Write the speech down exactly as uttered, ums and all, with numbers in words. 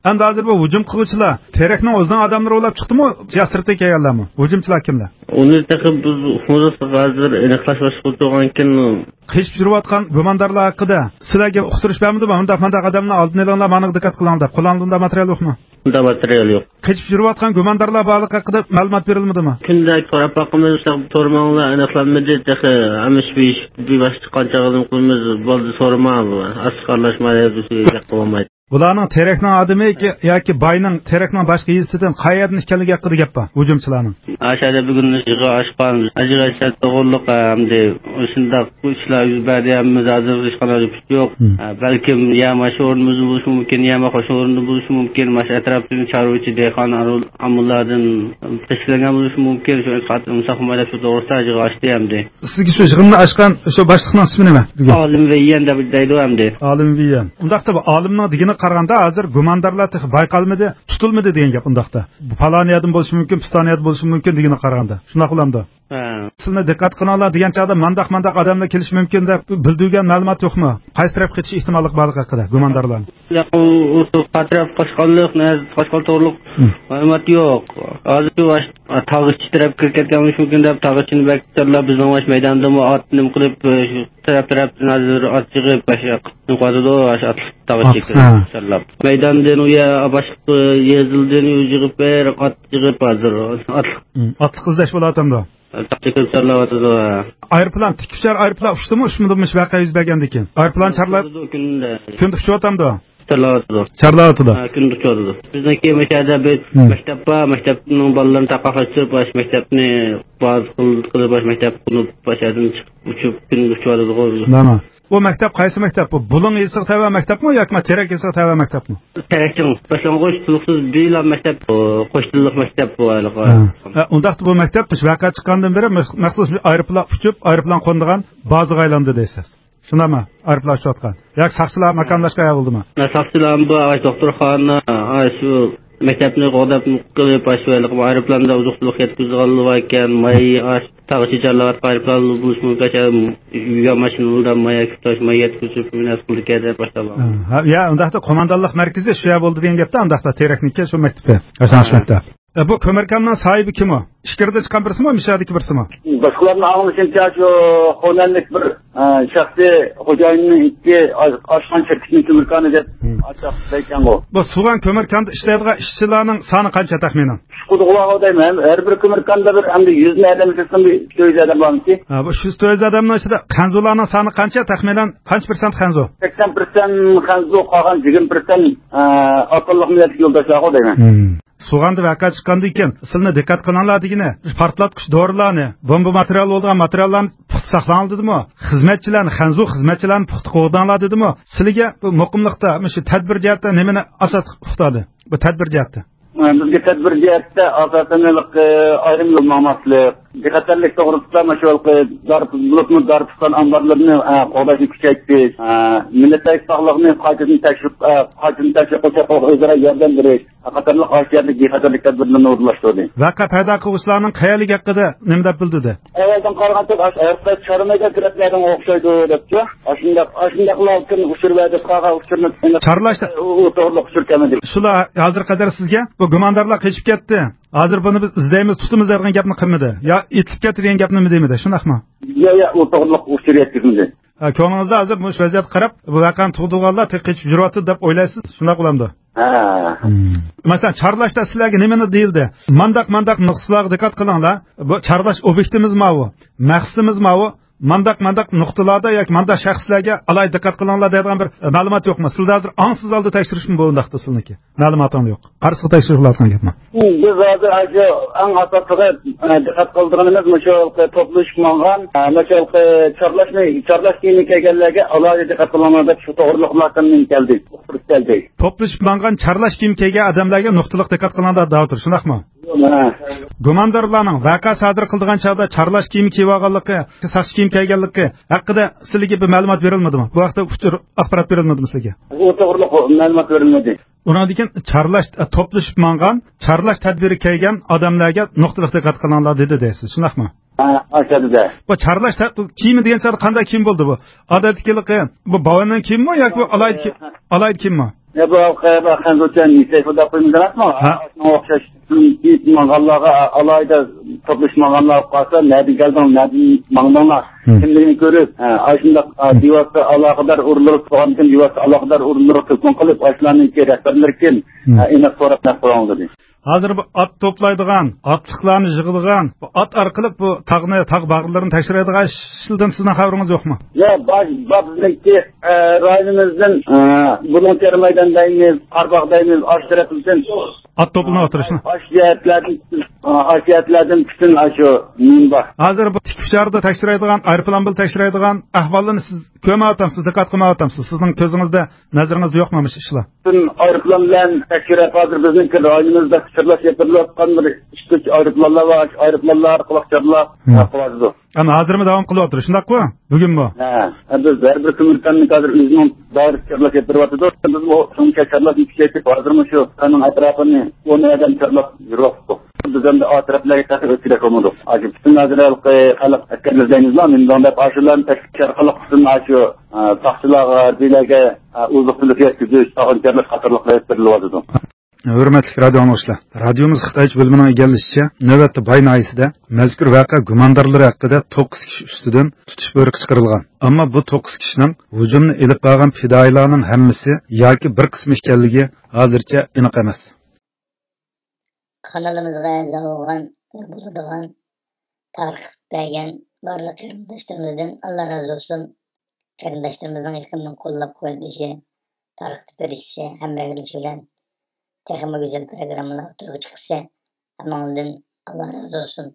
ئەمدى ھازىر بۇ ھۇجۇم قىلغۇچىلار تېرەكنىڭ ئۆزىنىڭ ئادەملىرى بولاپ چىقتىمۇ يا سىرتتىن كەلگەنلەرمۇ؟ ھۇجۇمچىلار كىملەر؟ ئۇنى تېخى بىز ئۇقمىدۇق، ھازىر ئېنىقلاش باشقا تۇرغانكىن. قېچىپ يۈرۈۋاتقان گۇماندارلار ھەققىدە سىلەرگە ئۇقتۇرۇش بەرمىدىمۇ؟ مۇنداق، مۇنداق ئادەمنى ئالدىنى ئېلىڭلار، مانا دىققەت قىلىڭلار دەپ، قوللاڭدا ئۇنداق ماتېرىيال يوقمۇ؟ ئۇنداق ماتېرىيال يوق. قېچىپ يۈرۈۋاتقان گۇماندارلار بارلىقى ھەققىدە مەلۇمات بېرىلمىدىمۇ؟ كۈندە سوراپ باقىمىز، سوراپ تۇرماڭلار، ئېنىقلانمىدى تېخى. ھەممە ئىش بىر، بىر باشقا قانچە ئادەم قىلىمىز، بولدى سورىما، ئاچچىق ئارىلاشما دېسە گەپ قىلالمايدۇ. بۇلارنىڭ تېرەكنىڭ ئادىمى ياكى باينىڭ تېرەكنىڭ باشقا يېزىسىدىن قەيەردىن ئىكەنلىكى ھەققىدە گەپ بار ھۇجۇمچىلارنىڭ. ئاشۇ يەردە بۈگۈن يىغىن ئاچقان، يىغىن ئاچقان توغرىلىق، ئەمدى شۇنداق ئىشلار يۈز بەردى، ھەممىمىز ھازىر ھېچقانداق يوق. ھە، بەلكىم يا ماشۇ ئورنىمىزدا بولۇشى مۇمكىن، يا مانا قوشنا ئورنىدا بولۇشى مۇمكىن، ماشۇ ئەتراپتىكى چارۋىچى، دېھقان، ئاممىلاردىن تەشكىللەنگەن بولۇشى مۇمكىن. شۇ سائەت مۇساپىر مايلاپ شۇ توغرىسىدا يىغىن ئاچتى ئەمدى. سىزگە شۇ يىغىننى ئاچقان شۇ باشلىقنىڭ ئىسمى نېمە؟ ئالىم ۋېييەن دەپ دەيدۇ ئەمدى. ئالىم ۋېييەن. ئۇنداقتا بۇ ئالىمنىڭ دېگىنىگە قارىغاندا، ھازىر گۇماندارلار تېخى بايقالمىدى، تۇتۇلمىدى دېگەن گەپ ئۇنداقتا. بۇ پالانىيەدىن بولۇشى مۇمكىن، پىستانىيەدىن بولۇشى مۇمكىن دېگىنىگە قارىغاندا. شۇنداق بولامدۇ؟ ھە. سىلنى دىققەت قىلىڭلار دېگەن چاغدا مانداق، مانداق ئادەملەر كېلىشى مۇمكىن دەپ بىلدۈرگەن مەلۇمات يوقمۇ؟ قايسى تەرەپكە كېتىش ئېھتىماللىقى بارلىقى ھەققىدە گۇماندارلارنىڭ؟ ياق، ئۇ، ئۇ، ئۇ قەترەپ قاچقانلىق، نەزەر قاچقان توغرۇلۇق مەلۇمات يوق. ھازىرچۇ باش، تاغ ئىچى تەرەپ كىرىپ كەتكەن بولۇشى مۇمكىن دەپ، تاغ ئىچىنى بەك چارلاپ، بىزنىڭ باش مەيداندىمۇ ئات نېمە قىلىپ، شۇ تەرەپ، تەرەپتىن ھازىر ئات يىغىپ، باش نېمە قىلىۋاتىدۇ، ئاشۇ ئاتلىق تاغ ئىچى كىرىپ چارلاپ. مەيداندىن ئۇ يەر باشقا يېزىلدىن يىغىپ، بىر ئات يىغىپ ھازىر ئاتلىق. ئاتلىق ئىزدەش بولۇۋاتامدۇ؟ تاغ ئىچى كىرىپ چارلاۋاتىدۇ. ئايروپىلان، تىك ئۇچار ئايروپىلان ئۇچتىمۇ، ئۇچمىدىمۇ، مۇشۇ ۋەقە يۈز بەرگەندىن كېيىن؟ ئايروپىلان چارلاپ كۈندە. كۈندە ئۇچۇۋاتامدۇ؟ چارلاۋاتىدۇ. چارلاۋاتىدۇ. ھە، كۈندە ئۇچۇۋاتىدۇ. بىزنىڭكى مۇشۇ يەردە بىر مەكتەپ بار، مەكتەپنىڭ بالىلىرىنى تارقاقلاشتۇرۇپ، ئاشۇ مەكتەپنى باز قىل-، قىلىپ، ئاشۇ مەكتەپ قۇرۇپ، ئاشۇ يەردىن چىقىپ ئۇچۇپ، كۈندە ئۇچۇۋاتىدىغۇ. مانا. بۇ مەكتەپ قايسى مەكتەپ؟ بۇ بۇلۇڭ يېزىسىغا تەۋە مەكتەپمۇ ياكى تېرەك يېزىسىغا تەۋە مەكتەپمۇ؟ تېرەكچىڭ باشلانغۇچ تولۇقسىز بىلا مەكتەپ، قوش تىللىق مەكتەپ بۇ ھېلىقى. ھە. ھە، ئۇنداقتا بۇ مەكتەپ مۇشۇ ۋەقە چىققاندىن بېرى مەخ-، مەخسۇس ئايروپىلان ئۇچۇپ، ئايروپىلان قونىدىغان بازىغا ئايلاندى دەيسىز. شۇنداقمۇ؟ ئايروپىلان ئۇچۇۋاتقان. ياكى ساقچىلار ماكانلاشقان ئەھۋالدىمۇ؟ ساقچىلار بار، ئاي دوختۇرخانا، ئاي شۇ مەكتەپنى قوغداپ قىلىپ، ئاي شۇ ھېلىقى ئايروپىلاندا ئوزۇق-تۈلۈك يەتكۈزىدىغان باركەن، ماي، ئاي تاغ چىچانلاۋاتقان ئايروپىلان بولۇشى مۇمكىن، يۈرگەن ماشىنىلاردا ماي يەتكۈزۈش، ماي يەتكۈزۈپ، نەرسە قىلىدىكەن دەپ باشلاپ. ھە، يا، ئۇنداقتا قوماندانلىق مەركىزى شۇ يەر بولدى دېگەن گەپتە، ئۇنداقتا تېرەكنىڭكى شۇ مەكتىپى، ياشانغان مەكتەپ. ئە، بۇ كۆمۈركاننىڭ ساھىبى كىم ئۇ؟ ئىچكىرىدىن چىققان بىرسىمۇ، مۇشۇ يەردىكى بىرسىمۇ؟ باشقىلارنىڭ ئاڭلىشىمچە، شۇ خۇنەنلىك بىر، ئە، شەخسىي خوجايىننىڭ ئىككى ئاش-، ئاشخانا شىركىتىنىڭ كۆمۈركانى دەپ ئاچاق دەيكەنغۇ. بۇ سۇغان كۆمۈركاندا ئىشلەيدىغان ئىشچىلارنىڭ سانى قانچە تەخمىنەن؟ ئىش قىلىدىغۇلارغۇ دەيمەن. ھەر بىر كۆمۈركاندا بىر ئەمدى يۈز ئادەم ئىشلىسىمۇ، بىر ئۈچ يۈز ئادەم بارمىكى؟ ھە، بۇ ئۈچ يۈز ئادەمنىڭ ئىچىدە خەنزۇلارنىڭ سانى قانچە تەخمىنەن؟ قانچە پىرسەنت خەنزۇ؟ سەكسەن پىرسەنت خەنزۇ، قالغان يىگىرمە پىرسەنت، ئە، ئاقىللىق مىللەتلىك يولداشلارغۇ دەيمەن. سۇغاندا ۋەقە چىققاندىن كېيىن، سىلىنى دىققەت قىلىڭلار دېگىنى، پارتلاتقۇچ دورىلارنى، بومبا ماتېرىيالى بولىدىغان ماتېرىياللارنى پۇختا ساقلاڭلار دېدىمۇ؟ خىزمەتچىلەرنى، خەنزۇ خىزمەتچىلەرنى پۇختا قوغداڭلار دېدىمۇ؟ سىلىگە بۇ مۇقىملىقتا مۇشۇ تەدبىر جەھەتتە نېمىنى ئاساس ئۇقتۇردى؟ بۇ تەدبىر جەھەتتە. بىزگە تەدبىر جەھەتتە ئاساسەن ھېلىقى ئايرىم يول ماڭماسلىق، بىخەتەرلىك توغرىسىدا مۇشۇ ھېلىقى دار-، بولۇپمۇ دارپىستان ئامبارلىرىنى، ئە، قوغداشنى كۈچەيتىش، ئە، مىللەتلەر ئىتتىپاقلىقىنى قايتىدىن تەكشۈرۈپ، ئە، قايتىدىن تەكشۈرۈپ قىلىش ئارقىلىق ئۆزئارا ياردەم بېرىش قاتارلىق ئاشۇ يەردىكى بىخەتەرلىك تەدبىرلىرىنى ئورۇنلاشتۇردى. ۋەقە پەيدا قىلغۇچىلارنىڭ قەيەرلىكى ھەققىدە نېمە دەپ بىلدۈردى؟ ئەۋۋەلدىن قارىغاندا، ئاشۇ ئايروپىلان چارلىمايدىغان تەرەپلەردىن ئوخشايدۇ دەپتۇ. ئاشۇنداق، ئاشۇنداقلا ئۇچۇر بەردى، قالغان ئۇچۇرنى چارلاش ئۇ، ئۇ توغرىلىق ئۇچۇر كەلمىدى. شۇلا ھازىر قەدەر سىزگە بۇ گۇماندارلار قېچىپ كەتتى، ھازىر بۇنى بىز ئىزدەيمىز، تۇتىمىز دەيدىغان گەپنى قىلمىدى يا ئېتىلىپ كەتتى دېگەن گەپنىمۇ دېمىدى، شۇنداقمۇ؟ يا، يا، ئۇ توغرىلىق ئۇچۇر يەتكۈزمىدى. ھە، كۆڭلىڭىزدە ھازىر مۇشۇ ۋەزىيەتكە قاراپ، بۇ ۋەقەنى تۇغدۇرغانلار تېخى قېچىپ يۈرۈۋاتىدۇ دەپ ئويلايسىز، شۇنداق بولامدۇ؟ ھە. مەسىلەن، چارلاشتا سىلەرگە نېمىنى دېيىلدى؟ مانداق، مانداق نۇقتىلارغا دىققەت قىلىڭلار. بۇ چارلاش ئوبيېكتىمىز ماۋۇ، مەقسىتىمىز ماۋۇ. مانداق، مانداق نۇقتىلاردا ياكى مانداق شەخسلەرگە ئالاھىدە دىققەت قىلىڭلار دەيدىغان بىر، ئە، مەلۇمات يوقمۇ؟ سىلدە ھازىر ئاڭسىز ھالدا تەكشۈرۈشمۇ بۇ ئۇنداقتا سىلنىڭكى؟ مەلۇماتىڭ يوق. قارىسىغا تەكشۈرۈپ بولىدىغان گەپمۇ؟ بىز ھازىر ئاشۇ ئەڭ ئاساسلىقى، ئە، دىققەت قىلىدىغىنىمىز مۇشۇ توپلىشىپ ماڭغان، ئە، مۇشۇ چارلاشنى، چارلاش كىيىمى كىيگەنلەرگە ئالاھىدە دىققەت قىلىڭلار دەپ شۇ توغرىلىقلاردىن كەلدى. كەلدى. توپلىشىپ ماڭغان چارلاش كىيىم كىيگەن ئادەملەرگە نۇقتىلىق دىققەت قىلىڭلار دەۋاتىدۇ، شۇنداقمۇ؟ ھە. گۇماندارلارنىڭ ۋەقە سادىر قىلىدىغان چاغدا چارلاش كىيىمى كىيىۋالغانلىقى، ساقچى كىيىم كىيگەنلىكى ھەققىدە سىلىگە بىر مەلۇمات بېرىلمىدىمۇ؟ بۇ ھەقتە ئۇچۇر، ئاخبارات بېرىلمىدىمۇ سىلىگە؟ ئۇ توغرىلىق مەلۇمات بېرىلمىدى. ئۇنىڭدىن كېيىن چارلاش، توپلىشىپ ماڭغان، چارلاش تەدبىرى كىيگەن ئادەملەرگە نۇقتىلىق دىققەت قىلىڭلار دېدى دەيسىز، شۇنداقمۇ؟ ھە، ئاشۇ يەردە. بۇ چارلاش تە-، كىيىمى دېگەن چاغدا قانداق كىيىم بولدى بۇ؟ ئادەتتىكىلىقى بۇ باۋاننىڭ كىيىمىمۇ ياكى بۇ ئالاھىدە كىي-، ئالاھىدە كىيىممۇ؟ يا بۇ خەنزۇچە نېسەيفۇ دەپ قويمىدىڭىزمۇ؟ ھە. شۇنىڭغا ئوخشاش كېيىپ ماڭغانلارغا ئالاھىدە توپلىشىپ ماڭغانلارغا قارىسا، نەدىن كەلدىڭ، نەدىن ماڭدىڭلار، ھە، كىملىكىنى كۆرۈپ، ھە، ئاشۇنداق، ھە، بىۋاسىتە ئالاقىدار ئورۇنلىرىغا تۇرغاندىكىن، بىۋاسىتە ئالاقىدار ئورۇنلىرىغا تېلېفون قىلىپ، ئاشۇلارنىڭكى رەھبەرلىرى كىم، ھە، ئېنىق سوراپ نەق قىلىڭ دېدى. ھازىر بۇ ئات توپلايدىغان، ئاتلىقلارنى يىغىدىغان، بۇ ئات ئارقىلىق بۇ تاغنى، تاغ باغلىرىنى تەكشۈرەيدىغان ئىشلاردىن سىزنىڭ خەۋىرىڭىز يوقمۇ؟ يا، باش، باش بىزنىڭكى، ئە، رايونىمىزدىن، ئە، بۇلۇڭ تېرە مەيدان دەيمىز، قارباغ دەيمىز، ئاشۇ تەرەپتىن ئات توپلىنىۋاتىدۇ شۇنداق؟ ئاشۇ جەھەتلەردىن، ئاشۇ جەھەتلەردىن پۈتۈن ئاشۇ نېمە بار. ھازىر بۇ تىك ئۇچاردا تەكشۈرەيدىغان، ئايروپىلان بىلەن تەكشۈرەيدىغان ئەھۋاللارنى سىز كۆرمەيۋاتامسىز، دىققەت قىلمايۋاتامسىز؟ سىزنىڭ كۆزىڭىزدە، نەزىرىڭىزدە يوقمۇ مۇشۇ ئىشلار؟ پۈتۈن ئايروپىلان بىلەن تەكشۈرۈپ، ھازىر بىزنىڭكى رايونىمىزدا چارلاش ئېلىپ بېرىلىۋاتقان بىر ئىككى ئۈچ ئايروپىلانلار بار، ئاشۇ ئايروپىلانلار ئارقىلىق چارلاپ، ھە، قىلىۋاتىدۇ. ئەمما ھازىرمۇ داۋام قىلىۋاتىدۇ، شۇنداققۇ؟ بۈگۈنمۇ؟ ھە، ھە، بىز ھەر بىر سېمەرقەنتنىڭ ھازىر ئۆزىنىڭ دائىرىسىدە چارلاش ئېلىپ بېرىۋاتىدۇ. بىزمۇ شۇنچە چارلاشنى كۈچەيتىپ، ھازىرمۇ شۇ قانۇن ئەتراپىنى ئون ئادەم چارلاپ يۈرۈۋاتىدۇ. بىز ئەمدى ئا تەرەپلەرگە تېخى ئۆتكىلى قىلمىدۇق. ئاشۇ پۈتۈن ھازىر ھېلىقى خەلق ئەسكەرلىرى دەيمىزما، نېمە دەپ ئاشۇلارنى تەشۋىق ئارقىلىق پۈتۈن ئاشۇ، ئە، ساقچىلارغە، ھەربىيلەرگە، ئە، ئوزۇق-تۈلۈك يەتكۈزۈش، تاغىنى چارلاش قاتارلىقلار ئېلىپ بېرىلىۋاتىدۇ. ھۆرمەتلىك رادىئو ئاڭلىغۇچىلار، رادىيومىز خىتايچە بۆلۈمىنىڭ ئىگىلىشىچە، نۆۋەتتە باي ناھىيەسىدە مەزكۇر ۋەقە گۇماندارلىرى ھەققىدە توققۇز كىشى ئۈستىدىن تۇتۇش بۇيرۇقى چىقىرىلغان. ئەمما بۇ توققۇز كىشىنىڭ ھۇجۇمنى ئېلىپ بارغان پىدائىيلارنىڭ ھەممىسى ياكى بىر قىسمى ئىكەنلىكى ھازىرچە ئېنىق ئەمەس. قانىلىمىزغا ئەزا بولغان ۋە بولىدىغان تارقىتىپ بەرگەن بارلىق قېرىنداشلىرىمىزدىن ئاللا رازى بولسۇن. قېرىنداشلىرىمىزنىڭ يېقىندىن قوللاپ قۇۋۋەتلىشى، تارقىتىپ بېرىشى، ھەمراھلىشى بىلەن تېخىمۇ گۈزەل پروگراممىلار ئوتتۇرىغا چىقىشى ھەممىڭلاردىن ئاللا رازى بولسۇن.